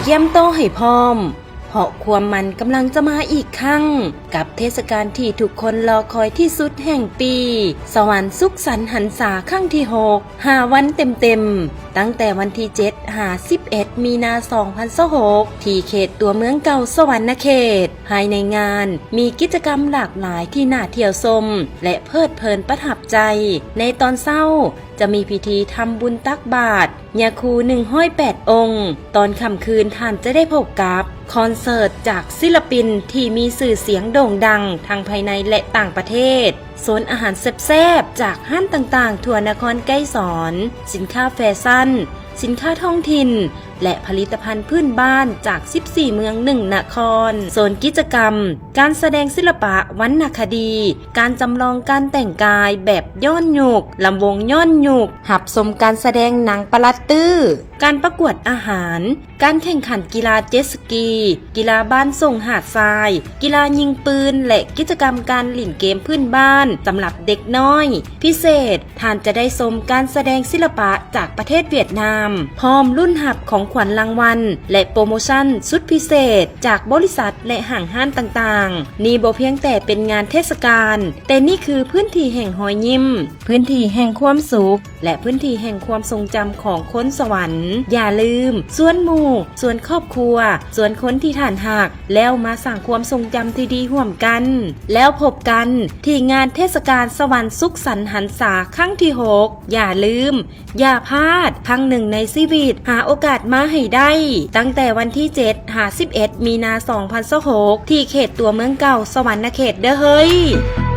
ກຽມໂຕໃຫ້ພ້ອມ ເພາະຄວາມມັນກຳລັງຈະມາອີກຄັ້ງ ກັບເທດສະການທີ່ທຸກຄົນລໍຄອຍທີ່ສຸດແຫ່ງປີ ສະຫວັນສຸກສັນຫັນສາຄັ້ງທີຫົກ ຫ້າວັນເຕັມໆ ຕັ້ງແຕ່ວັນທີເຈັດຫາສິບເອັດ ມີນາ ສອງພັນຊາວຫົກ ທີ່ເຂດຕົວເມືອງເກົ່າສະຫວັນນະເຂດ. ພາຍໃນງານມີກິດຈະກຳຫຼາກຫຼາຍທີ່ໜ້າທ່ຽວຊົມ ແລະ ເພີດເພີນປະທັບໃຈ. ໃນຕອນເຊົ້າຈະມີພິທີທຳບຸນຕັກບາດຍາຄູໜຶ່ງຮ້ອຍແປດອົງ, ຕອນຄ່ຳຄືນທ່ານຈະໄດ້ພົບກັບຄອນເສີດຈາກສິລະປິນທີ່ມີຊື່ສຽງໂດ່ງດັງທັງພາຍໃນ ແລະ ຕ່າງປະເທດ, ໂຊນອາຫານແຊບໆຈາກຮ້ານຕ່າງໆທົ່ວນະຄອນໄກສອນ, ສິນຄ້າແຟຊັ່ນ, ສິນຄ້າທ້ອງຖິ່ນ ແລະ ຜະລິດຕະພັນພື້ນບ້ານຈາກສິບສີ່ເມືອງ ໜຶ່ງນະຄອນ, ໂຊນກິດຈະກຳ ການສະແດງສິລະປະວັນນະຄະດີ, ການຈຳລອງການແຕ່ງກາຍແບບຍ້ອນຍຸກ, ລຳວົງຍ້ອນຍຸກ, ຮັບຊົມການສະແດງໜັງປະລັດຕື້, ການປະກວດອາຫານ, ການແຂ່ງຂັນກິລາເຈັດສະກີ, ກິລາບ້ານສົງຫາດຊາຍ, ກິລາຍິງປືນ ແລະ ກິດຈະກຳການຫຼິ້ນເກມພື້ນບ້ານສຳລັບເດັກນ້ອຍ. ພິເສດ, ທ່ານຈະໄດ້ຊົມການສະແດງສິລະປະຈາກປະເທດຫວຽດນາມ, ພ້ອມລຸ້ນຮັບຂອງຂວັນລາງວັນ ແລະ ໂປຣໂມຊັນສຸດພິເສດຈາກບໍລິສັດ ແລະ ຫ້າງຮ້ານຕ່າງໆ. ນີ້ບໍ່ພຽງແຕ່ເປັນງານເທດສະການ, ແຕ່ນີ້ຄືພື້ນທີ່ແຫ່ງຮອຍຍິ້ມ, ພື້ນທີ່ແຫ່ງຄວາມສຸກ ແລະ ພື້ນທີ່ແຫ່ງຄວາມຊົງຈຳຂອງຄົນສະຫວັນ. ຢ່າລືມ ຊວນໝູ່, ຊວນຄອບຄົວ, ຊວນຄົນທີ່ທ່ານຮັກ, ແລ້ວມາສ້າງຄວາມຊົງຈຳທີ່ດີຮ່ວມກັນ. ແລ້ວພົບກັນທີ່ງານເທດສະການສະຫວັນສຸກສັນຫັນສາຄັ້ງທີຫົກ. ຢ່າລືມ, ຢ່າພາດ, ຄັ້ງໜຶ່ງໃນຊີວິດ, ຫາໂອກາດມາໃຫ້ໄດ້, ຕັ້ງແຕ່ວັນທີເຈັດຫາສິບເອັດ ມີນາ ສອງພັນຊາວຫົກ ທີ່ເຂດຕົວເມືອງເກົ່າສະຫວັນນະເຂດເດີ້ເຮີ້ຍ.